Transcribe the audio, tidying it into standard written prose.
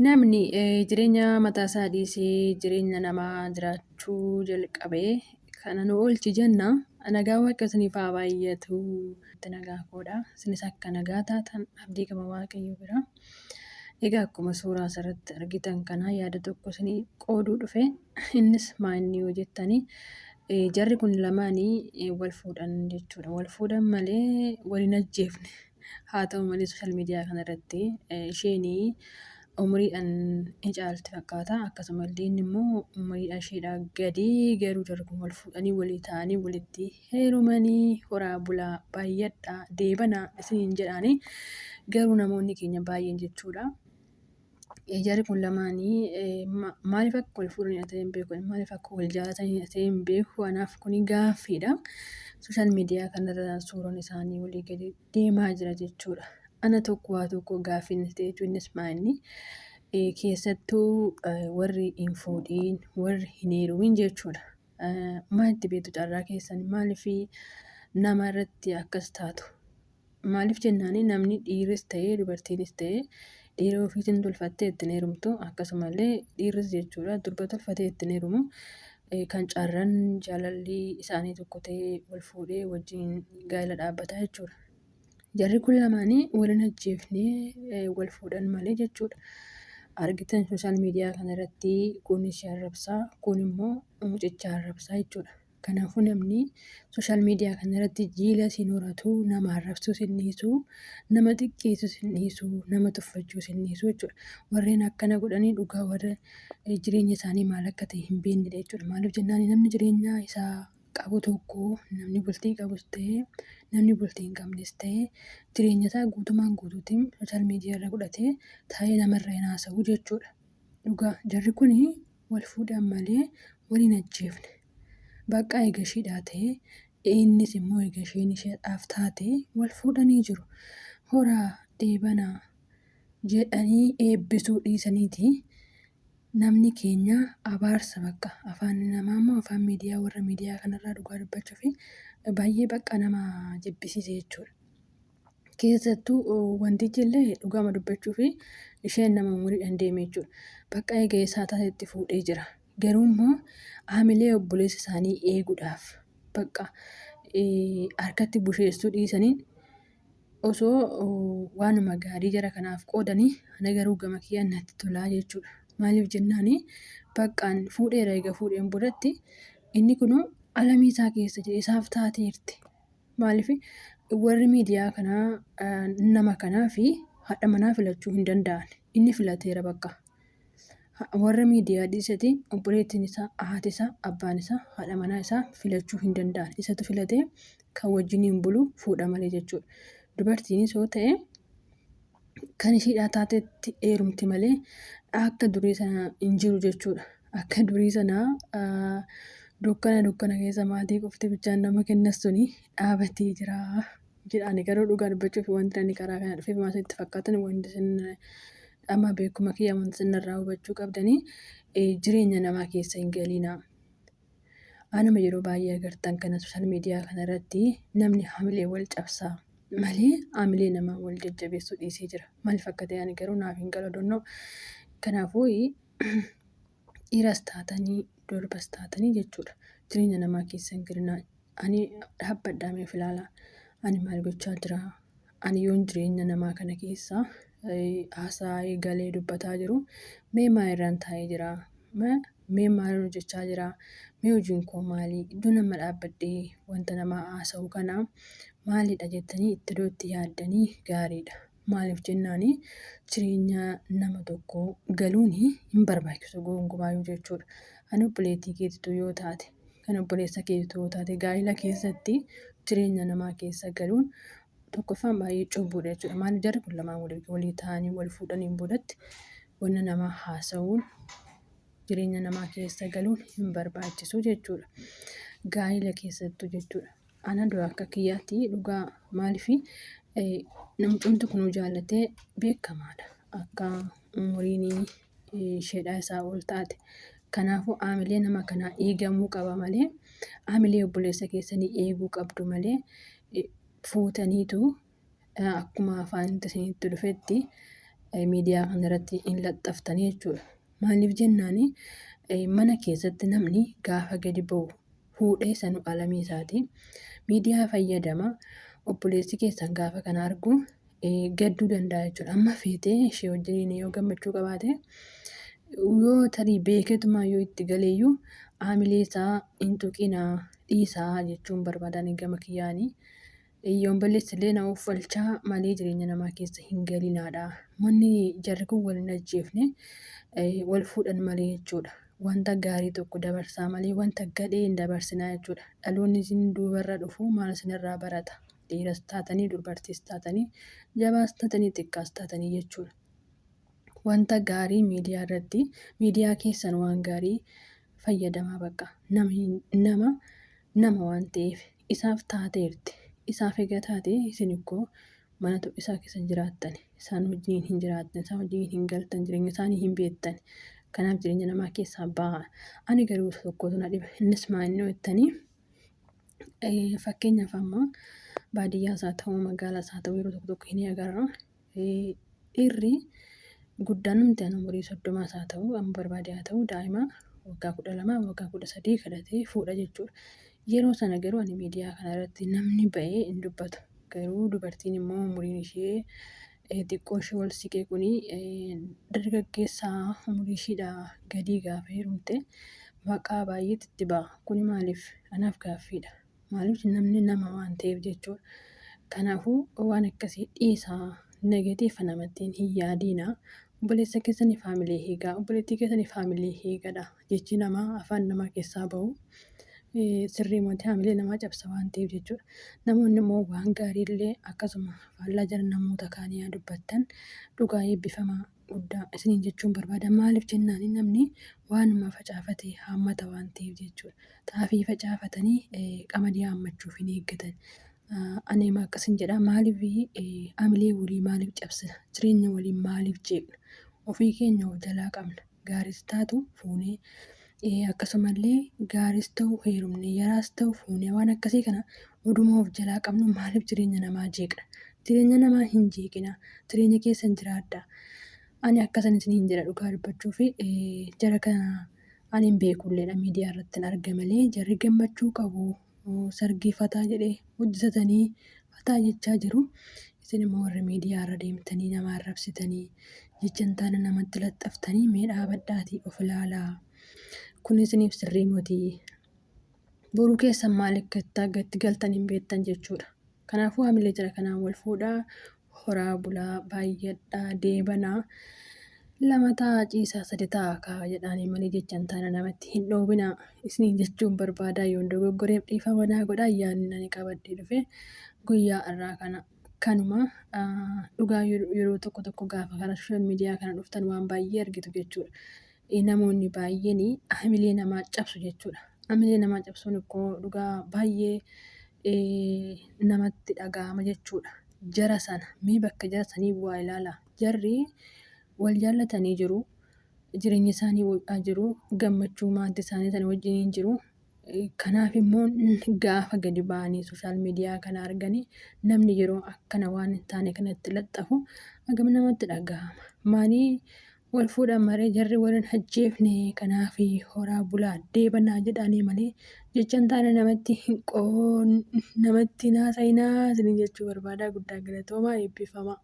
Namni jireenya mataa isaa dhiisee jireenya namaa jiraachuu jalqabe kana nu oolchi jenna. Nagaan Waaqa isiniif haa baay'atu. Nagaa koodha. Isinis akka nagaa taatan abdii qaba Waaqayyo bira. Egaa akkuma suuraa asirratti argitan kana yaada tokko isinii qooduu dhufe. Innis maa inni yoo jettanii jarri kun lamaanii wal fuudhan jechuudha. Wal fuudhan malee wal hin ajjeefne. Haa ta'u malee sooshaal miidiyaa kanarratti isheen umriidhaan ni caalti fakkaata. Akkasumallee inni immoo umriidhaan isheedhaa gadi garuu jarri kun wal fuudhanii walii ta'anii walitti heerumanii horaa bulaa baay'adhaa deebanaa isiniin jedhaanii garuu namoonni keenya baay'een jechuudha. Jarri kun lamaanii maaliif akka wal fuudhan ta'e hin beeku. Maaliif akka wal jaalatan ta'e hin beeku. Anaaf kuni gaaffiidha. Sooshaal miidiyaa kanarra suuraan isaanii walii gadi deemaa jira jechuudha. Ana tokko waa tokko gaaffiin ta'e jechuun innis maalinni keessattuu warri hin fuudhiin warri hin heerumin jechuudha. Maalitti beektu carraa keessan maaliif nama irratti akkas taatu? Maaliif jennaani namni dhiirris ta'ee dubartiinis ta'ee dhiira ofiitiin tolfattee ittiin heerumtu akkasumallee dhiirris jechuudha durba tolfatee ittiin heerumu kan carran jaalalli isaanii tokko ta'ee wal fuudhee wajjin gaa'ela dhaabbataa jechuudha. Jarri kun lamaanii wal hin ajjeefne wal fuudhan malee jechuudha. Argitan sooshaal miidiyaa kanarratti kun ishee arrabsaa kun immoo mucicha arrabsaa jechuudha. Kanaafuu namni sooshaal miidiyaa kanarratti jiila siin horatu, nama arrabsuus hin dhiisu, nama xiqqeessuus hin dhiisu, nama tuffachuus hin dhiisu jechuudha. Warreen akkana godhanii dhugaa warra jireenya isaanii maal akka ta'e hin beeknedha jechuudha. Maaliif jennaan namni jireenya isaa qabu tokko namni bultii qabus ta'e namni bultii hin qabnes ta'e jireenya isaa guutumaan guutuutiin sooshaal miidiyaa irra godhatee taa'ee namarra hin haasa'u jechuudha. Dhugaa jarri kun wal fuudhan malee wal hin ajjeefne. Baqqaa eega ishiidhaa ta'e innis immoo eega isheen isheedhaaf taate wal fuudhanii jiru. Horaa deebanaa jedhanii eebbisuu dhiisaniiti namni keenya abaarsa bakka afaan namaa immoo afaan miidiyaa warra miidiyaa kanarraa dhugaa dubbachuu fi baay'ee bakka nama jibbisiise jechuudha. Keessattuu wantichi illee dhugaama dubbachuu fi isheen nama umuriidhaan deeme jechuudha. Bakka eega isaa taatetti fuudhee jira. Garuu immoo haamilee obboleessa isaanii eeguudhaaf bakka harkatti busheessuu dhiisanii osoo waanuma gaarii jara kanaaf qoodanii ana garuu gama kiyyaan natti tolaa jechuudha. Maaliif jennaani baqqaan fuudheera eega fuudheen boodatti inni kunuu alamii isaa keessa jira isaaf taateerti. Maaliif warri miidiyaa kanaa nama kanaa fi haadha manaa filachuu hin danda'an. Inni filateera bakka. Warra miidiyaa dhiisati obboleettiin isaa, haati isaa, abbaan isaa, haadha manaa isaa filachuu hin danda'an. Isatu filatee kan wajjiniin bulu fuudha malee jechuudha. Dubartiinis yoo ta'e kan ishiidhaa taatetti heerumti malee akka durii sana hin jiru jechuudha. Akka durii sana dukkana dukkana keessa maatii qofti bichaan nama kennas suni dhaabatee jira jedha. Ani garuu dhugaa dubbachuuf wanti ani karaa kana dhufeef maal itti fakkaatan wanti isin amma beekuma kiyya wanti isin irraa hubachuu qabdanii jireenya namaa keessa hin galiinaa. Anuma yeroo baay'ee agartan kana sooshaal miidiyaa kana irratti namni hamilee wal cabsaa malee hamilee namaa wal jajjabeessuu dhiisee jira. Maaliif akka ta'e ani garuu naaf hin galu donnoo. Kanaafuu dhiiras taatanii durbas taatanii jechuudha. Jireenya namaa keessa hin galinaa. Ani dhaabbadhaa mee of ilaalaa. Ani maal gochaa jira? Ani yoon jireenya namaa kana keessa haasaa eegalee dubbataa jiru mee maal irraan taa'ee jira? Mee maal hojjechaa jira? Mee hojiin koo maali? Iddoo nama dhaabbadhee wanta namaa haasa'u kana maalidha jettanii itti iddoo itti yaaddanii gaariidha. Maaliif jennaani jireenya nama tokkoo galuun hin barbaachisu gonkumaayyuu jechuudha. Kan obboleettii keetiitu yoo taate, kan obboleessa keetiitu yoo taate gaa'ela keessatti jireenya namaa keessa galuun tokkoffaan baay'ee cubbuudha jechuudha. Maaliif jarri kun lamaan walii ta'anii wal fuudhaniin boodatti wanna namaa haasa'uun jireenya namaa keessa galuun hin barbaachisu jechuudha. Gaa'ela keessattuu jechuudha. Ana dura akka kiyyaatti dhugaa maaliif namcumti kunuu jaallatee beekamaadha. Akka umuriin isheedhaa isaa ol taate. Kanaafuu aamilee nama kanaa eegamuu qaba malee aamilee obboleessa keessanii eeguu qabdu malee fuutaniitu akkuma afaan isinitti dhufetti Miidiyaa kanarratti hin laxxaftanii jechuudha. Maaliif jennaani mana keessatti namni gaafa gadi ba'u fuudhee sanu alamii isaati. Miidiyaa fayyadama. Obboleessi keessan gaafa kana argu gadduu danda'a jechuudha. Amma feetee ishee wajjiniin yoo gammachuu qabaate yoo tarii beeketumaa yoo itti galeeyyuu haamilee isaa hin tuqinaa dhiisaa jechuun barbaadan gama kiyyaanii. Yoon balleessellee na uffalchaa malee jireenya namaa keessa hin galinaadha. Manni jarri kun wal hin ajjeefne wal fuudhan malee jechuudha. Wanta gaarii tokko dabarsaa malee wanta gadhee hin dabarsinaa jechuudha. Dhaloonni isin duubarra dhufu maal isinirraa barata? Dhiiras taatanii dubartiis taatanii jabaas taatanii xiqqaas taatanii jechuudha. Wanta gaarii miidiyaa irratti miidiyaa keessan waan gaarii fayyadamaa bakka nama nama waan ta'eef isaaf taateerti. Isaaf egaa taate isin ikkoo mana isaa keessa jiraattan isaan wajjin hin jiraattan isaan wajjin hin galtan jireenya isaanii hin beektan. Kanaaf jireenya namaa keessaa bahaa. Ani garuu tokkotu na dhiba. Innis maal inni jettanii fakkeenyaaf amma baadiyyaas haa ta'u magaalaas haa ta'u yeroo tokko tokko hin agarra. Dhiirri guddaan numti an umurii 30s haa ta'u amma barbaade haa ta'u daa'ima waggaa 12 waggaa 13 kadhatee fuudha jechuudha. Yeroo sana garuu ani miidiyaa kana irratti namni ba'ee hin dubbatu. Garuu dubartiin immoo umuriin ishee xiqqoo ishee ol siqe kuni dargaggeessa umurii ishiidhaa gadii gaafa heerumte maqaa baay'eetu itti ba'a. Kuni maaliif? Anaaf gaaffiidha. Maaliif namni nama waan ta'eef jechuudha. Kanaafuu waan akkasii dhiisaa negatiifa namatti hin yaadiinaa. Obboleessa keessaniif haamilee eegaa, obboleettii keessaniif haamilee eegadha. Jechi namaa afaan namaa keessaa bahu sirrii miti haamilee namaa cabsa waan ta'eef jechuudha. Namoonni immoo waan gaariillee akkasuma faallaa jara namoota kaanii yaa dubbattan dhugaa eebbifamaa guddaa isiniin jechuun barbaada. Maaliif jennaan namni waanuma facaafate haammata waan ta'eef jechuudha. Xaafii facaafatanii qamadii haammachuuf hin eeggatan. Ani akkasin jedha maaliif hamilee walii maaliif cabsina? Jireenya walii maaliif jeeqna? Ofii keenya of jalaa qabna. Gaaris taatu fuunee akkasumallee gaaris ta'u heerumnee yaraas ta'u fuunee waan akkasii kana oduma of jalaa qabnu maaliif jireenya namaa jeeqna? Jireenya namaa hin jeeqina. Jireenya keessan jiraadha. Ani akkasan isiniin jedha dhugaa dubbachuu fi jara kana ani hin beekulleedha miidiyaa irratti hin arga malee jarri gammachuu qabu sargii fataa jedhee hojjetatanii fataa jechaa jiru. Isin immoo warri miidiyaa irra deemtanii nama arrabsitanii jecha hin taane namatti laxxaftanii mee dhaabadhaatii of ilaalaa. Kun isiniif sirrii miti. Boruu keessan maal akka itti galtan hin beektan jechuudha. Kanaafuu hamilee jara kanaan wal fuudhaa, horaa bulaa, baay'adhaa, deebanaa, lama ta'a ciisaa sadi ta'a kaa jedhaanii malee jecha hin taane namatti hin dhoobinaa isiniin jechuun barbaadaa yoon dogoggoreef dhiifama naa godhaa yaadni ani qabadhee dhufe guyyaa irraa kana kanuma dhugaa yeroo tokko tokko gaafa karaa sooshaal miidiyaa kana dhuftan waan baay'ee argitu jechuudha. Namoonni baay'een hamilee namaa cabsu jechuudha. Hamilee namaa cabsuun ikkoo dhugaa baay'ee namatti dhaga'ama jechuudha. Jara sana mee bakka jara sanii bu'aa ilaalaa. Jarri wal jaallatanii jiru. Jireenya isaanii ho'aa jiru. Gammachuu maatii isaanii sana wajjiniin jiru. Kanaaf immoo gaafa gadi ba'anii sooshaal miidiyaa kana arganii namni yeroo akkana waan hin taane kanatti laxxafu hagam namatti dhaga'ama. Maalii Wal fuudhan maree jarri wal hin ajjeefne kanaaf horaa bulaa deebanaa jedhaanii malee jecha hin taane namatti hin qoon namatti hin haasa'inaa isiniin jechuu barbaada guddaa galatoomaa eebbifamaa.